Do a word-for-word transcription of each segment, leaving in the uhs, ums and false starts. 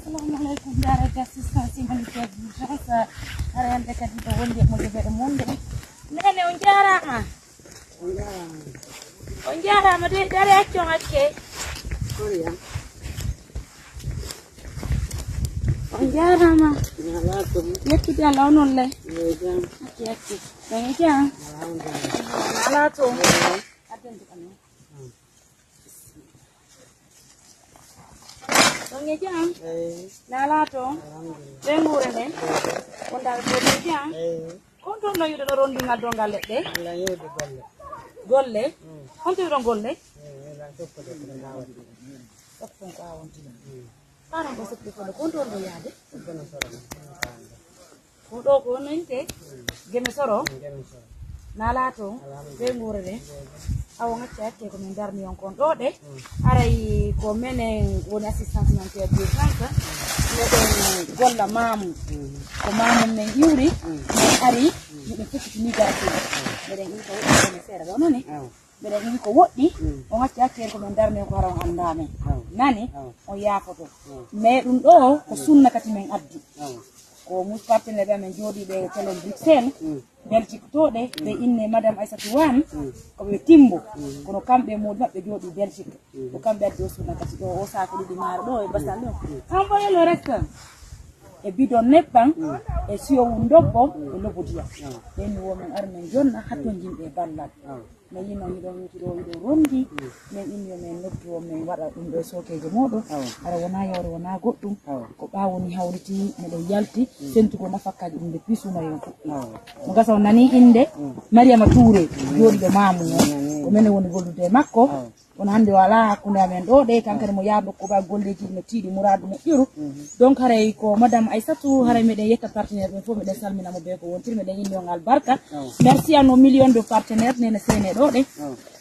Assalamu aleykum, jaaraama assistance humanitaire d'urgence. Hara hannde kadi ɗo wondi e moƴƴo ɓeɗe monde. Nene, on jaaraama. On jaaraama de, dare acce on acce. On jaaraama. Yettude Allah, onon le. Acce, acce. Ɗon e jam. Alaa toon. Adden ɗum ɗon. Ɗon e jam. Naalaa toon. Ɓe nguure nden. Wondaade ɗon e jam. Kon toon no yiɗo ɗo rondi ngal dow ngal leɗɗe. Golle. Kon to yiɗo golle. Ɗon ko a wonti. Aran ko soppi kono kon toon ɗo yaade. Ko ɗo ko non ke. Geme soro. Naalaa toon. Ɓe nguure nden. Awo ngacce hakke ko min darni on kon ɗo de. Haray ko menen woni assistance humanitaire d'urgence. Meɗen golla maamu. Ko maamu men iwri. Men ari. Miɗen feccitini garatuuji. Meɗen iwi ko woɗɗi kono seeɗa ɗo noni. Meɗen iwi ko woɗɗi. O ngacce hakke ko men darni on ko hara on anndaa men. Nani? On yaafoto. Mais ɗum ɗo ko sunna kadi men addi. Ko mus partenaire ɓe amen jooɗiiɓe e télé Bruxelles, Belgique to ɗe, ɓe inne Madame Aissatou Wan, ko ɓe Timbo, kono kamɓe e moodi maɓɓe jooɗii Belgique. Ko kamɓe addi o sunna kadi ɗo, o saako ɗiɗi maaro ɗo e basal ɗo. Envoyez le reste. E bidon nebban, e siyowu ndobbo, e lobo diyam. Ɓen mi wo men ar men jonna, hatton jimɓe e ballal. Mi yino hiɗo hewtiro hiɗo rondi, min inni yo min noddu o min waɗa ɗum ɗo e sookeejo mooɗon. Hara wonaa yawre wonaa goɗɗum. Ko ɓaawo ni hawriti miɗo yalti, sentugo nafakkaji ɗum nde piisuma yon fuɗɗi. Mo gasa o nani innde Mariama Touré, jooɗiiɗo maamu o. Ko minen woni gollude e makko. Kono hannde o alaa hakkunde amen ɗo de, kankadi mo yaha nokku ba golleji no tiiɗi muraadu moƴƴuru. Donc haray ko Madame Aissatou, haray meɗen yetta partenaire ɓen fof, meɗen salmina mo be ko wontiri, meɗen inni on albarka. Merci à nos millions de partenaires nene sene ɗo de.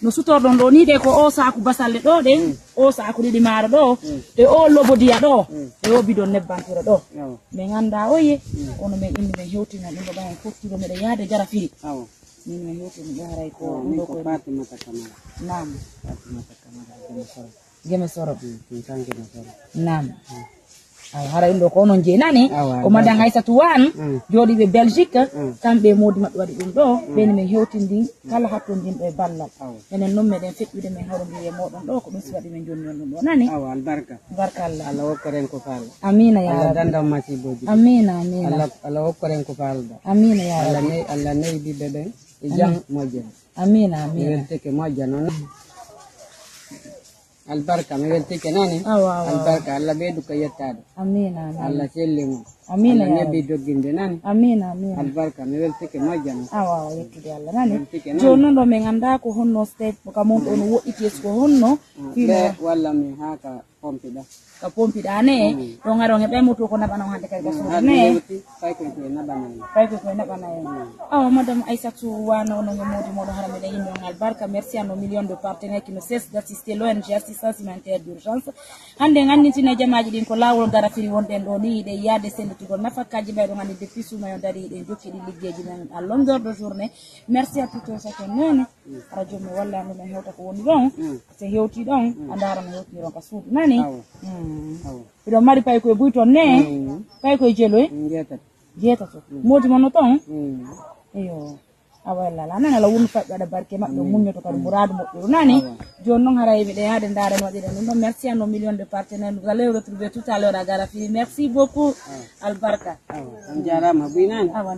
No sutorɗon ɗo ni de ko o saaku basalle ɗo de, o saaku ɗiɗi maaro ɗo, e o lobodiya ɗo, e o bidon nebbantira ɗo. Min anndaa oye, kono min inni min hewtina ɗum ɗo ɓayen foftiro meɗen yahde Garafiri. Min min hewtini ɗo haray ko ɗum ɗo ko Fatimata Kamara. Naam. Fatimata Kamara, Geme Soro. Geme Soro. Naam. Awa, hara ɗum ɗo ko onon jeenani. Ko Madame Aissatou Wan, jooɗiiɓe Belgique, kamɓe e moodi maɓɓe waɗi ɗum ɗo, ɓen min hewtindi kala hattondinɗo e ballal. Enen noon meɗen feɗɗude, min hawrondiri e mooɗon ɗo, ko ɗum si waɗi min jonni on ɗum ɗo, nani? Awa, albarka. Barka Allah. Allah hokkoren ko faalɗa. Amiina ya Rabbi. Allah danda on masiibooji. Amiina, amiina. Allah, Allah hokkoren ko faalɗa. Amiina ya Rabbi. Allah ne, Allah newi ɓiɓɓe ɓen e jam moƴƴere. Amiina, amiina. Mi weltike moƴƴa noon. Albarka, mi weltike nani? Awa, awa, awa. Albarka, Allah ɓeydu ko yettaade. Amiina, amiina. Allah selli mo. Amiina ya Rabbi. Allah nebi dogginde nani? Amiina, amiina. Albarka, mi weltike moƴƴa noon. Awa, awa, yettude Allah nani? Weltike nani? Jooni noon ɗo min anndaa ko honno step, ko kam on ɗo no woɗɗiti, est-ce que honno? Ɓe walla mi haa ka pompiɗa. Ka pompiɗa ne, ɗon aron e ɓe moto ko naɓana on hannde kadi ko suudu ne. Pay koy koy naɓana en. Pay koy koy naɓana en. Awa, Madame Aissatou Wan, onon e moodi mooɗon hara meɗen inni on albarka. Merci à nos millions de partenaires qui ne cessent d'assister l'O N G Assistance Humanitaire d'Urgence. Hannde en anndintine jamaaji ɗin ko laawol Garafiri wonɗen ɗo ni, yiɗen yaade sennditugol nafakkaji ɓayɗo anndi depuis suma yo dari, yiɗen jokki ɗi liggeeji men à longueur de journée. Merci à tout un chacun. Nene, hara joom mi walla andu men hewta ko woni ɗon. So hewti ɗon, a ndaara no hewtiniron ka suudu. Nani? Awa. Hiɗon mari pay koye buy ton ne? Pay koye jeloy? Jeetato. Jeetato. Moodi mon no ton? Eyo. Awa, yalla, ala nani, ala wonno faɓɓe waɗa barke maɓɓe, muññoto kadi muraadu moƴƴuru. Nani? Awa. Jooni noon haray miɗen yaade ndaara no waɗiren ɗum ɗon. Merci à nos millions de partenaires. Nous allons retrouver tout à l'heure à Garafiri. Merci beaucoup. Albarka. Awa. On jaaraama, buy nani? Awa.